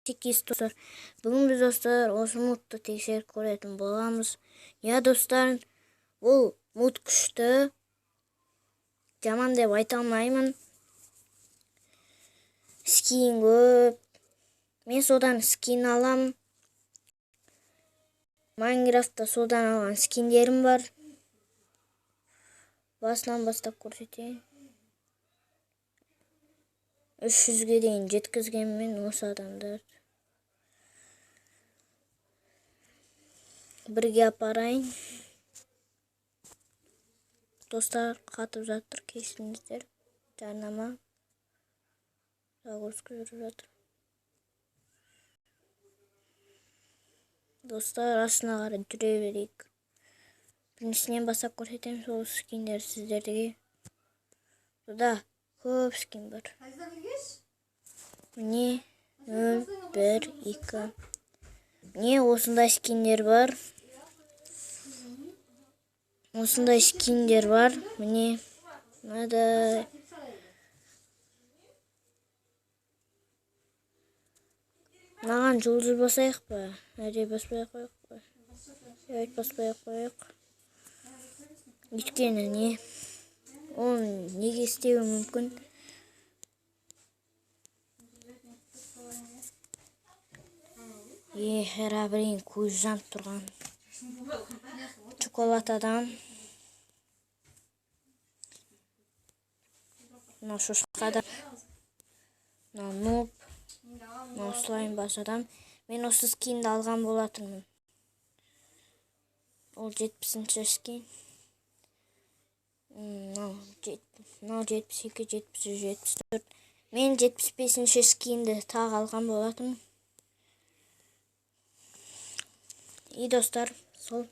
Текес достар. Бүгін біз, достар, осы модты тексеріп көретін боламыз. Иә, достар, бұл мод күшті. Жаман деп айта алмаймын. Скин көп. Мен содан скин алам. Майнкрафтта содан алған скиндерім бар. Басынан бастап көрсетейін. 300-ге дейін жеткізгенмен осы адамдар. Бірге апарайын. Достар, қатып жатыр, кешіріңіздер. Жарнама. Загрузка жүріп жатыр. Достар, астына қарай жүре берейік. Біріншісінен бастап көрсетемін сол скиндерді сіздерге. Бұда көп скин бар. Міне 0, 1, 2. Міне осындай скиндер бар. Осындай скиндер бар. Міне мынадай. Мынаған жұлдыз басайық па? Әлде баспай ақ қояйық па? Жарайды, баспай ақ қояйық. Өйткені не? Оны неге істеуі мүмкін? Херобрин көз жанып тұрған. Шоколададан. Мынау шошқадан. Мынау нуб. Мынау слайм бас адам. Мен осы скинді алған болатынмын. Ол 70-ші скин. Мынау 72, 73, 74. Мен 75-ші скинді тағы алған болатынмын. И достар, сол.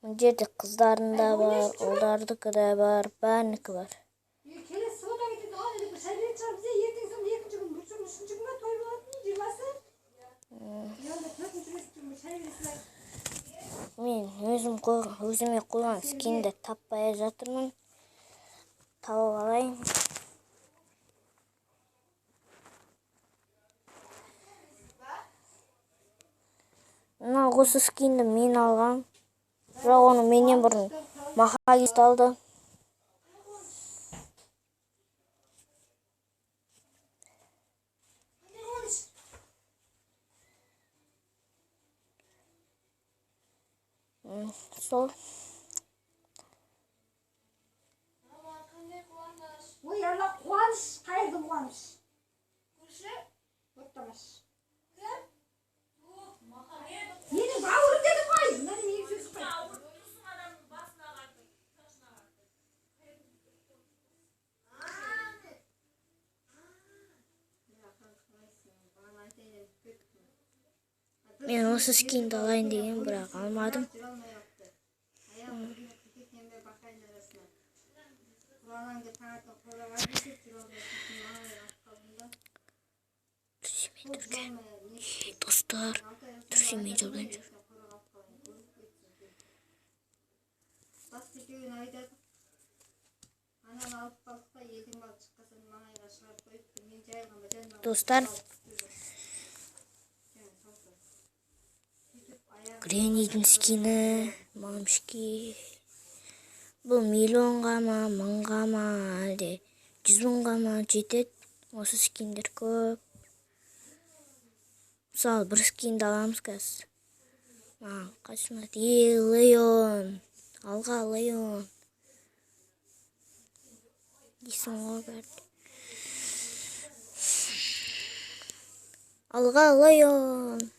Мына жерде қыздардың да бар, ұлдардікі де бар, бәрінікі бар. Келесі суббота кетеді ғой, бір шай беретін шығар бізде, ертең сонда екінші күн, бір күн, үшінші күн ба той болатын, 20-сы? Онда төртінші, бесінші күн бір шай бересің. Мен өзіме қойған скинді таппай жатырмын. Тауып алайын. Мына осы скинді мен алғам. Бірақ оны менен бұрын Махагист алды. Сол. Ой, ана қуаныш, қайырды қуаныш. Көрші? Оттамаш. Кім? Махамед. Менің бауырым дедім ғой. Мына менің сөз қой. Ауырып тұрсың адамның басына қайтып, шашына қайтып. Мен осы скинді алайын деген, бірақ алмадым. Трусимен жүрген. Достар, трусимен жүрген жүр. Достар, Греннидің скині, мамшки. Бұл миллионға ма, мыңға ма, әлде 100 мыңға ма жетеді. Осы скиндер көп. Мысалы, бір скинді аламыз қазір. Маған қайсысы ұнады? Е, Леон. Алға, Леон. Дейсің ғой бәрі. Алға, Леон.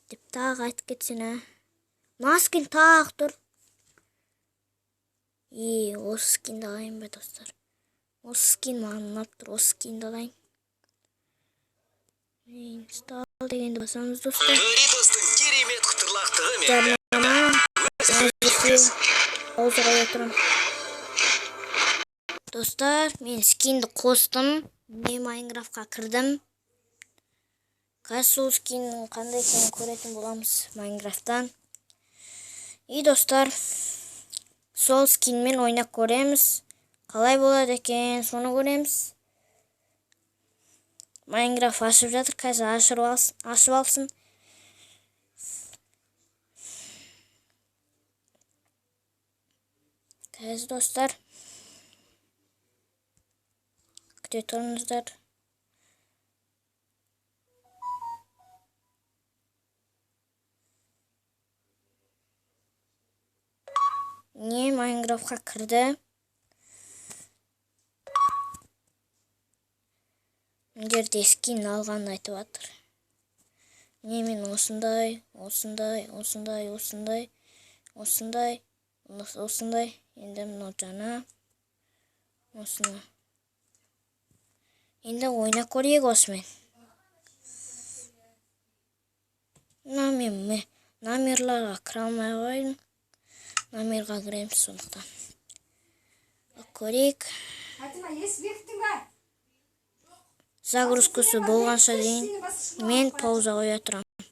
Деп тағы айтып кетсең, ә? Мына скин тағы тұр. Е, осы скинді алайын ба, достар? Осы скин маған ұнап тұр. Осы скинді алайын. Инсталл дегенді басамыз, достар. Доритостың керемет құтырлақтығы мен Жарнама. Пауза қоя тұрамын. Достар, мен скинді қостым. Мен Майнкрафтқа кірдім. Қазір сол скиннің қандай екенін көретін боламыз Майнкрафттан. И достар, сол скинмен ойнап көреміз. Қалай болады екен, соны көреміз. Майнкрафт ашып жатыр, қазір ашып алсын. Қазір, достар, күте тұрыңыздар. Не, Майнкрафтқа кірді. Мына жерде скин алғанын айтып жатыр. Міне, мен осындай, осындай, осындай, осындай, осындай, осындай. Енді мынау жаңа. Осыны. Енді ойнап көрейік осымен. Мына мен номерларға кіре алмай қойдым. Номерға кіреміз сондықтан. Көрейік. Фатима, есік бекіттің ба? Загрузкасы болғанша дейін мен пауза қоя тұрамын.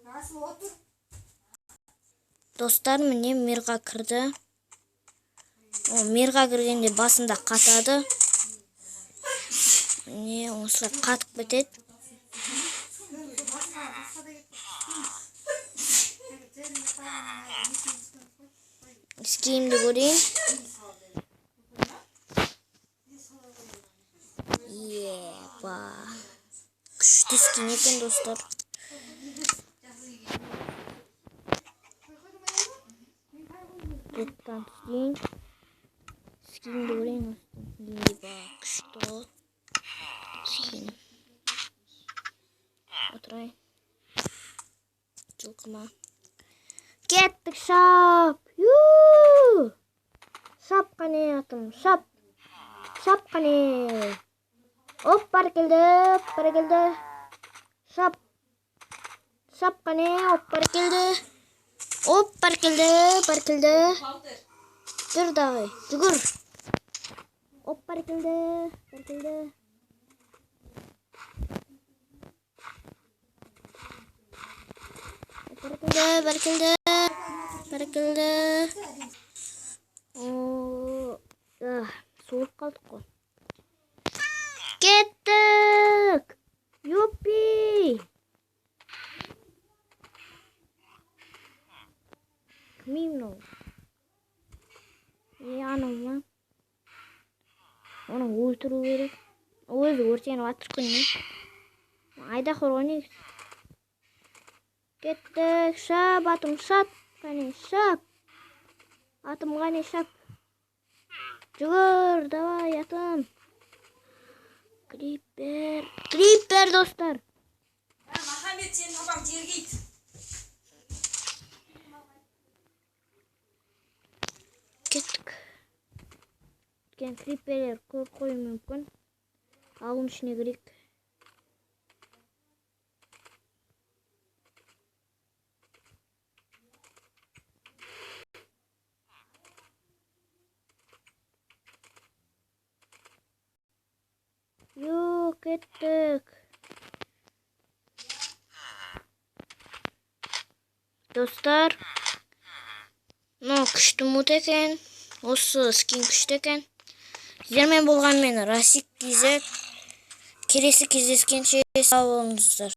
Асыл, отыр. Достар, міне, мирға кірді. О, мирға кіргенде басында қатады. Міне, осылай қатып кетеді. Басқа, басқа да кетті. Скинімді көрейін. Еба. Күшті скин екен, достар. Бұлттан түсейін. Скинді көрейін. Еба, күшті ғой. Скин. Отырайын. Жылқыма. Кеттік, шап. Ю! Шап қане, атым, шап. Шап қане. Оп, бәрекелді, бәрекелді. Шап. Шап қане, оп, бәрекелді. Оп, бәрекелді, бәрекелді. Жүр давай, жүгір. Оп, бәрекелді, бәрекелді. Бәрекелді, бәрекелді. Бәрекелді. О, суырып қалдық қой. Кеттік. Юпи. Кім мынау? Е, анау ма? Оны өлтіру керек. Өзі өртеніп жатыр күннен. Айдаһар ғой негізі. Кеттік, шап, атым, шап. Қане, шап. Атым, қане, шап. Жүгір, давай, атым. Крипер. Крипер, достар. Махамбет, сенің папаң тергейді. Кеттік. Өйткені криперлер көріп қоюы мүмкін. Ауылдың ішіне кірейік. Ю, кеттік. Достар, мынау күшті мод екен. Осы скин күшті екен. Сіздермен болған мен, Расик KZ. Келесі кездескенше сау болыңыздар.